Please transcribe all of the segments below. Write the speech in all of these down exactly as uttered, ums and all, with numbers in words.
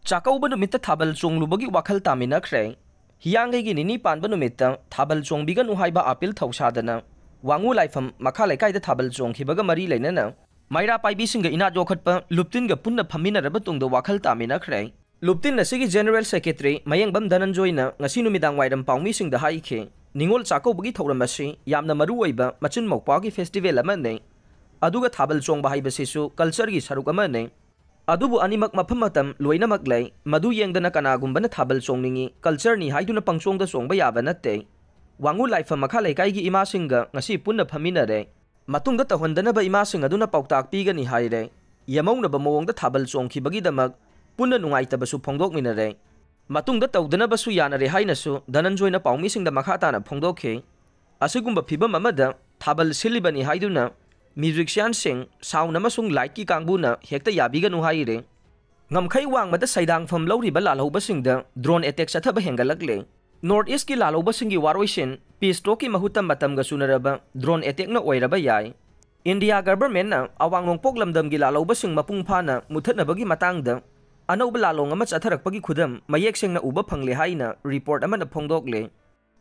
ꯆꯥꯛꯀꯧꯕ ꯅꯨꯃꯤꯠꯇ ꯊꯥꯕꯜ ꯆꯣꯡꯂꯨꯕꯒꯤ ꯋꯥꯈꯜ ꯇꯥꯃꯤꯟꯅꯈ꯭ꯔꯦ꯫ ꯍꯤꯌꯥꯡꯒꯩꯒꯤ ꯅꯤꯅꯤ ꯄꯥꯟꯕ ꯅꯨꯃꯤꯠꯇ ꯊꯥꯕꯜ ꯆꯣꯡꯕꯤꯒꯅꯨ ꯍꯥꯏꯕ ꯑꯥꯄꯤꯜ ꯊꯧꯁꯥꯗꯅ ꯋꯥꯉꯨ ꯂꯥꯏꯐꯝ ꯃꯈꯥ ꯂꯩꯀꯥꯏꯗ ꯊꯥꯕꯜ ꯆꯣꯡꯈꯤꯕꯒ ꯃꯔꯤ ꯂꯩꯅꯅ ꯃꯩꯔꯥ ꯄꯥꯏꯕꯤꯁꯤꯡꯒ ꯏꯅꯥꯠ ꯌꯣꯛꯈꯠꯄ ꯂꯨꯞꯇꯤꯟꯒ ꯄꯨꯟꯅ ꯐꯝꯃꯤꯟꯅꯔꯕ ꯇꯨꯡꯗ ꯋꯥꯈꯜ ꯇꯥꯃꯤꯟꯅꯈ꯭ꯔꯦ꯫ ꯂꯨꯞꯇꯤꯟ ꯑꯁꯤꯒꯤ ꯖꯦꯅꯔꯦꯜ ꯁꯦꯀ꯭ꯔꯦꯇꯔꯤ ꯃꯌꯦꯡꯕꯝ ꯙꯅꯟꯖꯣꯏꯅ ꯉꯁꯤ ꯅꯨꯃꯤꯗꯥꯡ ꯋꯥꯏꯔꯝ ꯄꯥꯎꯃꯤꯁꯤꯡꯗ ꯍꯥꯏꯈꯤ, ꯅꯤꯉꯣꯜ ꯆꯥꯛꯀꯧꯕꯒꯤ ꯊꯧꯔꯝ ꯑꯁꯤ ꯌꯥꯝꯅ ꯃꯔꯨ ꯑꯣꯏꯕ ꯃꯆꯤꯟ ꯃꯧꯄ꯭ꯋꯥꯒꯤ ꯐꯦꯁꯇꯤꯚꯦꯜ ꯑꯃꯅꯤ꯫ ꯑꯗꯨꯒ ꯊꯥꯕꯜ ꯆꯣꯡꯕ ꯍꯥꯏꯕꯁꯤꯁꯨ ꯀꯜꯆꯔꯒꯤ ꯁꯔꯨꯛ ꯑꯃꯅꯤ꯫ ꯑꯗꯨꯕꯨ ꯑꯅꯤꯃꯛ ꯃꯐꯝ ꯃꯇꯝ ꯂꯣꯏꯅꯃꯛ ꯂꯩ꯫ ꯃꯗꯨ ꯌꯦꯡꯗꯅ ꯀꯅꯥꯒꯨꯝꯕꯅ ꯊꯥꯕꯜ ꯆꯣꯡꯅꯤꯡꯏ, ꯀꯜꯆꯔꯅꯤ ꯍꯥꯏꯗꯨꯅ ꯄꯪꯆꯣꯡꯗ ꯆꯣꯡꯕ ꯌꯥꯕ ꯅꯠꯇꯦ꯫ ꯋꯥꯉꯨ ꯂꯥꯏꯐꯝ ꯃꯈꯥ ꯂꯩꯀꯥꯏꯒꯤ ꯏꯃꯥꯁꯤꯡꯒ ꯉꯁꯤ ꯄꯨꯟꯅ ꯐꯝꯃꯤꯟꯅꯔꯦ꯫ ꯃꯇꯨꯡꯗ ꯇꯧꯍꯟꯗꯅꯕ ꯏꯃꯥꯁꯤꯡ ꯑꯗꯨꯅ ꯄꯥꯎꯇꯥꯛ ꯄꯤꯒꯅꯤ ꯍꯥꯏꯔꯦ꯫ ꯌꯦꯃꯧꯅꯕ ꯃꯑꯣꯡꯗ ꯊꯥꯕꯜ ꯆꯣꯡꯈꯤꯕꯒꯤꯗꯃꯛ ꯄꯨꯟꯅ ꯅꯨꯡꯉꯥꯏꯇꯕꯁꯨ ꯐꯣꯡꯗꯣꯛꯃꯤꯟꯅꯔꯦ꯫ ꯃꯇꯨꯡꯗ ꯇꯧꯗꯅꯕꯁꯨ ꯌꯥꯅꯔꯦ ꯍꯥꯏꯅꯁꯨ ꯙꯅꯟꯖꯣꯏꯅ ꯄꯥꯎꯃꯤꯁꯤꯡꯗ ꯃꯈꯥ ꯇꯥꯅ ꯐꯣꯡꯗꯣꯛꯈꯤ꯫ ꯑꯁꯤꯒꯨꯝꯕ ꯐꯤꯕꯝ ꯑꯃꯗ ꯊꯥꯕꯜ ꯁꯤꯜꯂꯤꯕꯅꯤ ꯍꯥꯏꯗꯨꯅ ꯃ꯭ꯌꯨꯖꯤꯛꯁꯤꯌꯥꯟꯁꯤꯡ, ꯁꯥꯎꯟ ꯑꯃꯁꯨꯡ ꯂꯥꯏꯠꯀꯤ ꯀꯥꯡꯕꯨꯅ ꯍꯦꯛꯇ ꯌꯥꯕꯤꯒꯅꯨ ꯍꯥꯏꯔꯦ꯫ ꯉꯝꯈꯩ ꯋꯥꯡꯃꯗ ꯁꯩꯗꯥꯡꯐꯝ ꯂꯧꯔꯤꯕ ꯂꯥꯜꯍꯧꯕꯁꯤꯡꯗ ꯗ꯭ꯔꯣꯟ ꯑꯦꯇꯦꯛ ꯆꯠꯊꯕ ꯍꯦꯟꯒꯠꯂꯛꯂꯦ꯫ ꯅꯣꯔꯠ ꯏꯁꯀꯤ ꯂꯥꯜꯍꯧꯕꯁꯤꯡꯒꯤ ꯋꯥꯔꯣꯏꯁꯤꯟ ꯄꯤꯁ ꯇꯣꯛꯀꯤ ꯃꯍꯨꯠꯇ ꯃꯇꯝꯒ ꯆꯨꯅꯔꯕ ꯗ꯭ꯔꯣꯟ ꯑꯦꯇꯦꯛꯅ ꯑꯣꯏꯔꯕ ꯌꯥꯏ꯫ ꯏꯟꯗꯤꯌꯥ ꯒꯚꯔꯟꯃꯦꯟꯠꯅ ꯑꯋꯥꯡ ꯅꯣꯡꯄꯣꯛ ꯂꯝꯗꯝꯒꯤ ꯂꯥꯜꯍꯧꯕꯁꯤꯡ ꯃꯄꯨꯡ ꯐꯥꯅ ꯃꯨꯠꯊꯠꯅꯕꯒꯤ ꯃꯇꯥꯡꯗ ꯑꯅꯧꯕ ꯂꯥꯜꯂꯣꯡ ꯑꯃ ꯆꯠꯊꯔꯛꯄꯒꯤ ꯈꯨꯗꯝ ꯃꯌꯦꯛ ꯁꯦꯡꯅ ꯎꯕ ꯐꯪꯂꯦ ꯍꯥꯏꯅ ꯔꯤꯄꯣꯔꯠ ꯑꯃꯅ ꯐꯣꯡꯗꯣꯛꯂꯦ꯫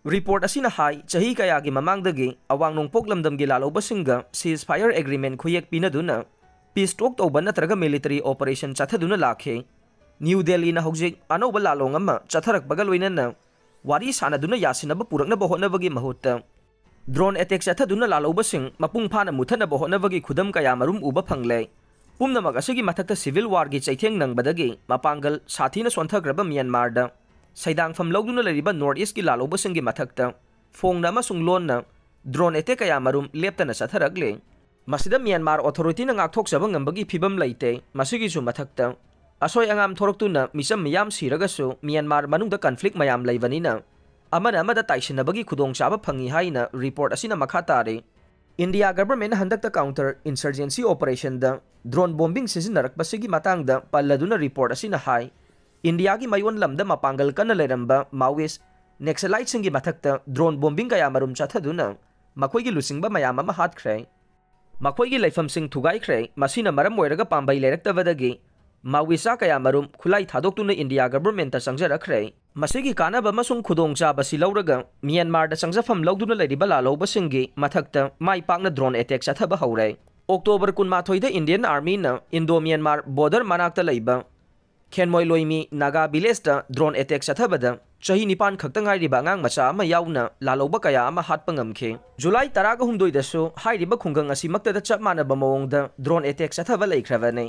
ꯔꯤꯄꯣꯔꯠ ꯑꯁꯤꯅ ꯍꯥꯏ, ꯆꯍꯤ ꯀꯌꯥꯒꯤ ꯃꯃꯥꯡꯗꯒꯤ ꯑꯋꯥꯡ ꯅꯣꯡꯄꯣꯛ ꯂꯝꯗꯝꯒꯤ ꯂꯥꯜꯍꯧꯕꯁꯤꯡꯒ ceasefire agreement ꯈꯨꯌꯦꯛ ꯄꯤꯅꯗꯨꯅ peace talk ꯇꯧꯕ ꯅꯠꯇ꯭ꯔꯒ military operation ꯆꯠꯊꯗꯨꯅ ꯂꯥꯛꯈꯤ꯫ ꯅ꯭ꯌꯨ ꯗꯦꯜꯂꯤꯅ ꯍꯧꯖꯤꯛ ꯑꯅꯧꯕ ꯂꯥꯜꯂꯣꯡ ꯑꯃ ꯆꯠꯊꯔꯛꯄꯒ ꯂꯣꯏꯅꯅ ꯋꯥꯔꯤ ꯁꯥꯅꯗꯨꯅ ꯌꯥꯁꯤꯟꯅꯕ ꯄꯨꯔꯛꯅꯕ ꯍꯣꯠꯅꯕꯒꯤ ꯃꯍꯨꯠꯇ ꯗ꯭ꯔꯣꯟ ꯑꯦꯇꯦꯛ ꯆꯠꯊꯗꯨꯅ ꯂꯥꯜꯍꯧꯕꯁꯤꯡ ꯃꯄꯨꯡ ꯐꯥꯅ ꯃꯨꯠꯊꯠꯅꯕ ꯍꯣꯠꯅꯕꯒꯤ ꯈꯨꯗꯝ ꯀꯌꯥ ꯃꯔꯨꯝ ꯎꯕ ꯐꯪꯂꯦ꯫ ꯄꯨꯝꯅꯃꯛ ꯑꯁꯤꯒꯤ ꯃꯊꯛꯇ civil warꯒꯤ ꯆꯩꯊꯦꯡ ꯅꯪꯕꯗꯒꯤ ꯃꯄꯥꯡꯒꯜ ꯁꯥꯊꯤꯅ ꯁꯣꯟꯊꯈ꯭ꯔꯕ ꯃ꯭ꯌꯥꯟꯃꯥꯔꯗ ꯁꯩꯗꯥꯡꯐꯝ ꯂꯧꯗꯨꯅ ꯂꯩꯔꯤꯕ ꯅꯣꯔꯠ ꯏꯁꯀꯤ ꯂꯥꯜꯍꯧꯕꯁꯤꯡꯒꯤ ꯃꯊꯛꯇ ꯐꯣꯡꯅ ꯑꯃꯁꯨꯡ ꯂꯣꯟꯅ ꯗ꯭ꯔꯣꯟ ꯑꯦꯇꯦꯛ ꯀꯌꯥ ꯃꯔꯨꯝ ꯂꯦꯞꯇꯅ ꯆꯠꯊꯔꯛꯂꯦ꯫ ꯃꯁꯤꯗ ꯃ꯭ꯌꯥꯟꯃꯥꯔ ꯑꯣꯊꯣꯔꯤꯇꯤꯅ ꯉꯥꯛꯊꯣꯛꯆꯕ ꯉꯝꯕꯒꯤ ꯐꯤꯕꯝ ꯂꯩꯇꯦ꯫ ꯃꯁꯤꯒꯤꯁꯨ ꯃꯊꯛꯇ ꯑꯁꯣꯏ ꯑꯉꯥꯝ ꯊꯣꯔꯛꯇꯨꯅ ꯃꯤꯆꯝ ꯃꯤꯌꯥꯝ ꯁꯤꯔꯒꯁꯨ ꯃ꯭ꯌꯥꯟꯃꯥꯔ ꯃꯅꯨꯡꯗ conflict ꯃꯌꯥꯝ ꯂꯩꯕꯅꯤꯅ ꯑꯃꯅ ꯑꯃꯗ ꯇꯥꯏꯁꯤꯟꯅꯕꯒꯤ ꯈꯨꯗꯣꯡꯆꯥꯕ ꯐꯪꯏ ꯍꯥꯏꯅ ꯔꯤꯄꯣꯔꯠ ꯑꯁꯤꯅ ꯃꯈꯥ ꯇꯥꯔꯤ꯫ ꯏꯟꯗꯤꯌꯥ ꯒꯚꯔꯟꯃꯦꯟꯠꯅ ꯍꯟꯗꯛꯇ counter insurgency operationꯗ ꯗ꯭ꯔꯣꯟ ꯕꯣꯝꯕꯤꯡ ꯁꯤꯖꯤꯟꯅꯔꯛꯄꯁꯤꯒꯤ ꯃꯇꯥꯡꯗ ꯄꯜꯂꯗꯨꯅ ꯔꯤꯄꯣꯔꯠ ꯑꯁꯤꯅ ꯍꯥꯏ, ꯏꯟꯗꯤꯌꯥꯒꯤ ꯃꯌꯣꯟ ꯂꯝꯗ ꯃꯄꯥꯡꯒꯜ ꯀꯟꯅ ꯂꯩꯔꯝꯕ ꯃꯥꯋꯤꯁ ꯅꯦꯛꯁꯂꯥꯏꯠꯁꯤꯡꯒꯤ ꯃꯊꯛꯇ ꯗ꯭ꯔꯣꯟ ꯕꯣꯝꯕꯤꯡ ꯀꯌꯥ ꯃꯔꯨꯝ ꯆꯠꯊꯗꯨꯅ ꯃꯈꯣꯏꯒꯤ ꯂꯨꯆꯤꯡꯕ ꯃꯌꯥꯝ ꯑꯃ ꯍꯥꯠꯈ꯭ꯔꯦ꯫ ꯃꯈꯣꯏꯒꯤ ꯂꯩꯐꯝꯁꯤꯡ ꯊꯨꯒꯥꯏꯈ꯭ꯔꯦ꯫ ꯃꯁꯤꯅ ꯃꯔꯝ ꯑꯣꯏꯔꯒ ꯄꯥꯝꯕꯩ ꯂꯩꯔꯛꯇꯕꯗꯒꯤ ꯃꯥꯋꯤꯁꯥ ꯀꯌꯥꯃꯔꯨꯝ ꯈꯨꯠꯂꯥꯏ ꯊꯥꯗꯣꯛꯇꯨꯅ ꯏꯟꯗꯤꯌꯥ ꯒꯚꯔꯟꯃꯦꯟꯠꯇ ꯆꯪꯖꯔꯛꯈ꯭ꯔꯦ꯫ ꯃꯁꯤꯒꯤ ꯀꯥꯟꯅꯕ ꯑꯃꯁꯨꯡ ꯈꯨꯗꯣꯡꯆꯥꯕꯁꯤ ꯂꯧꯔꯒ ꯃ꯭ꯌꯥꯟꯃꯥꯔꯗ ꯆꯪꯖꯐꯝ ꯂꯧꯗꯨꯅ ꯂꯩꯔꯤꯕ ꯂꯥꯜꯍꯧꯕꯁꯤꯡꯒꯤ ꯃꯊꯛꯇ ꯃꯥꯏ ꯄꯥꯛꯅ ꯗ꯭ꯔꯣꯟ ꯑꯦꯇꯦꯛ ꯆꯠꯊꯕ ꯍꯧꯔꯦ꯫ ꯑꯣꯛꯇꯣꯕꯔ ꯀꯨꯟꯃꯥꯊꯣꯏꯗ ꯏꯟꯗꯤꯌꯟ ꯑꯥꯔꯃꯤꯅ ꯏꯟꯗꯣ ꯃ꯭ꯌꯥꯟꯃꯥꯔ ꯕꯣꯔꯗꯔ ꯃꯅꯥꯛꯇ ꯂꯩꯕ ꯈꯦꯟꯃꯣꯏ ꯂꯣꯏꯃꯤ ꯅꯥꯒꯥ ꯚꯤꯂꯦꯖꯇ ꯗ꯭ꯔꯣꯟ ꯑꯦꯇꯦꯛ ꯆꯠꯊꯕꯗ ꯆꯍꯤ ꯅꯤꯄꯥꯟ ꯈꯛꯇ ꯉꯥꯏꯔꯤꯕ ꯑꯉꯥꯡ ꯃꯆꯥ ꯑꯃ ꯌꯥꯎꯅ ꯂꯥꯜꯍꯧꯕ ꯀꯌꯥ ꯑꯃ ꯍꯥꯠꯄ ꯉꯝꯈꯤ꯫ ꯖꯨꯂꯥꯏ ꯇꯔꯥꯒ ꯍꯨꯝꯗꯣꯏꯗꯁꯨ ꯍꯥꯏꯔꯤꯕ ꯈꯨꯡꯒꯪ ꯑꯁꯤꯃꯛꯇꯗ ꯆꯞ ꯃꯥꯟꯅꯕ ꯃꯑꯣꯡꯗ ꯗ꯭ꯔꯣꯟ ꯑꯦꯇꯦꯛ ꯆꯠꯊꯕ ꯂꯩꯈ꯭ꯔꯕꯅꯤ꯫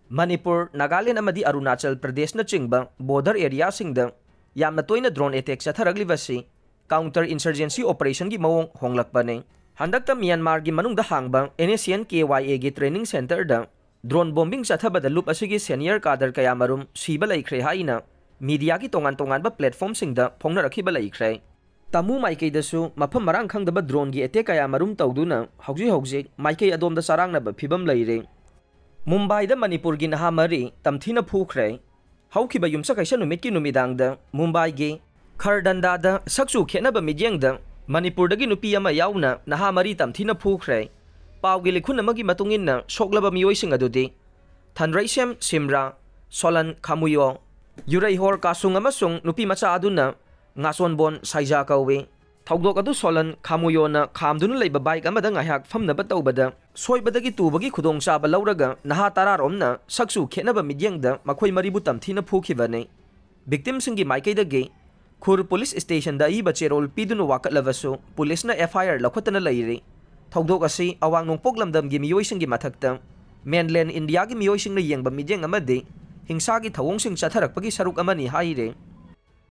ꯃꯅꯤꯄꯨꯔ, ꯅꯥꯒꯥꯂꯦꯟ ꯑꯃꯗꯤ ꯑꯔꯨꯅꯥꯆꯜ ꯄ꯭ꯔꯗꯦꯁꯅꯆꯤꯡꯕ ꯕꯣꯔꯗꯔ ꯑꯦꯔꯤꯌꯥꯁꯤꯡꯗ ꯌꯥꯝꯅ ꯇꯣꯏꯅ ꯗ꯭ꯔꯣꯟ ꯑꯦꯇꯦꯛ ꯆꯠꯊꯔꯛꯂꯤꯕꯁꯤ ꯀꯥꯎꯟꯇꯔ ꯏꯟꯁꯔꯖꯦꯟꯁꯤ ꯑꯣꯄꯔꯦꯁꯟꯒꯤ ꯃꯑꯣꯡ ꯍꯣꯡꯂꯛꯄꯅꯤ꯫ ꯍꯟꯗꯛꯇ ꯃ꯭ꯌꯥꯟꯃꯥꯔꯒꯤ ꯃꯅꯨꯡꯗ ꯍꯥꯡꯕ and S C and K Y ꯑꯦꯒꯤ ꯇ꯭ꯔꯦꯅꯤꯡ ꯁꯦꯟꯇꯔꯗ ꯗ꯭ꯔꯣꯟ ꯕꯣꯝꯕꯤꯡ ꯆꯠꯊꯕꯗ ꯂꯨꯞ ꯑꯁꯤꯒꯤ ꯁꯦꯅꯤꯌꯔ ꯀꯥꯗꯔ ꯀꯌꯥꯃꯔꯨꯝ ꯁꯤꯕ ꯂꯩꯈ꯭ꯔꯦ ꯍꯥꯏꯅ ꯃꯤꯗꯤꯌꯥꯒꯤ ꯇꯣꯉꯥꯟ ꯇꯣꯉꯥꯟꯕ ꯄ꯭ꯂꯦꯠꯐꯣꯝꯁꯤꯡꯗ ꯐꯣꯡꯅꯔꯛꯈꯤꯕ ꯂꯩꯈ꯭ꯔꯦ꯫ ꯇꯥꯃꯨ ꯃꯥꯏꯀꯩꯗꯁꯨ ꯃꯐꯝ ꯃꯔꯥꯡ ꯈꯪꯗꯕ ꯗ꯭ꯔꯣꯟꯒꯤ ꯑꯦꯇꯦꯛ ꯀꯌꯥꯃꯔꯨꯝ ꯇꯧꯗꯨꯅ ꯍꯧꯖꯤꯛ ꯍꯧꯖꯤꯛ ꯃꯥꯏꯀꯩ ꯑꯗꯣꯝꯗ ꯆꯔꯥꯡꯅꯕ ꯐꯤꯕꯝ ꯂꯩꯔꯦ꯫ ꯃꯨꯝꯕꯥꯏꯗ ꯃꯅꯤꯄꯨꯔꯒꯤ ꯅꯍꯥ ꯃꯔꯤ ꯇꯝꯊꯤꯅ ꯐꯨꯈ꯭ꯔꯦ꯫ ꯍꯧꯈꯤꯕ ꯌꯨꯝꯁꯀꯩꯁ ꯅꯨꯃꯤꯠꯀꯤ ꯅꯨꯃꯤꯗꯥꯡꯗ ꯃꯨꯝꯕꯥꯏꯒꯤ ꯈꯔꯗꯟꯗꯥꯗ ꯁꯛꯆꯨ ꯈꯦꯠꯅꯕ ꯃꯤꯠꯌꯦꯡꯗ ꯃꯅꯤꯄꯨꯔꯗꯒꯤ ꯅꯨꯄꯤ ꯑꯃ ꯌꯥꯎꯅ ꯅꯍꯥ ꯃꯔꯤ ꯇꯝꯊꯤꯅ ꯐꯨꯈ꯭ꯔꯦ꯫ ꯄꯥꯎꯒꯤ ꯂꯤꯈꯨꯟ ꯑꯃꯒꯤ ꯃꯇꯨꯡ ꯏꯟꯅ ꯁꯣꯛꯂꯕ ꯃꯤꯑꯣꯏꯁꯤꯡ ꯑꯗꯨꯗꯤ ꯊꯟꯔꯩꯁꯦꯝ ꯁꯤꯝꯔꯥ, ꯁꯣꯂꯟ ꯈꯥꯃꯨꯌꯣ, ꯌꯨꯔꯩꯍꯣꯔ ꯀꯥꯁꯨꯡ ꯑꯃꯁꯨꯡ ꯅꯨꯄꯤ ꯃꯆꯥ ꯑꯗꯨꯅ ꯉꯥꯁꯣꯟꯕꯣꯟ ꯁꯥꯏꯖꯥ ꯀꯧꯏ꯫ ꯊꯧꯗꯣꯛ ꯑꯗꯨ ꯁꯣꯂꯟ ꯈꯥꯃꯨꯌꯣꯅ ꯈꯥꯝꯗꯨꯅ ꯂꯩꯕ ꯕꯥꯏꯛ ꯑꯃꯗ ꯉꯥꯏꯍꯥꯛ ꯐꯝꯅꯕ ꯇꯧꯕꯗ ꯁꯣꯏꯕꯗꯒꯤ ꯇꯨꯕꯒꯤ ꯈꯨꯗꯣꯡꯆꯥꯕ ꯂꯧꯔꯒ ꯅꯍꯥ ꯇꯔꯥꯔꯣꯝꯅ ꯁꯛꯆꯨ ꯈꯦꯠꯅꯕ ꯃꯤꯠꯌꯦꯡꯗ ꯃꯈꯣꯏ ꯃꯔꯤꯕꯨ ꯇꯝꯊꯤꯅ ꯐꯨꯈꯤꯕꯅꯤ꯫ ꯚꯤꯛꯇꯤꯝꯁꯤꯡꯒꯤ ꯃꯥꯏꯀꯩꯗꯒꯤ ꯈꯨꯔ ꯄꯨꯂꯤꯁ ꯁ꯭ꯇꯦꯁꯟꯗ ꯑꯏꯕ ꯆꯦꯔꯣꯜ ꯄꯤꯗꯨꯅ ꯋꯥꯀꯠꯂꯕꯁꯨ ꯄꯨꯂꯤꯁꯅ ꯑꯦꯐ ꯑꯥꯏ ꯑꯥꯔ ꯂꯧꯈꯠꯇꯅ ꯂꯩꯔꯤ꯫ ꯊꯧꯗꯣꯛ ꯑꯁꯤ ꯑꯋꯥꯡ ꯅꯣꯡꯄꯣꯛ ꯂꯝꯗꯝꯒꯤ ꯃꯤꯑꯣꯏꯁꯤꯡꯒꯤ ꯃꯊꯛꯇ ꯃꯦꯟꯂꯦꯟ ꯏꯟꯗꯤꯌꯥꯒꯤ ꯃꯤꯑꯣꯏꯁꯤꯡꯅ ꯌꯦꯡꯕ ꯃꯤꯠꯌꯦꯡ ꯑꯃꯗꯤ ꯍꯤꯡꯁꯥꯒꯤ ꯊꯧꯑꯣꯡꯁꯤꯡ ꯆꯠꯊꯔꯛꯄꯒꯤ ꯁꯔꯨꯛ ꯑꯃꯅꯤ ꯍꯥꯏꯔꯤ꯫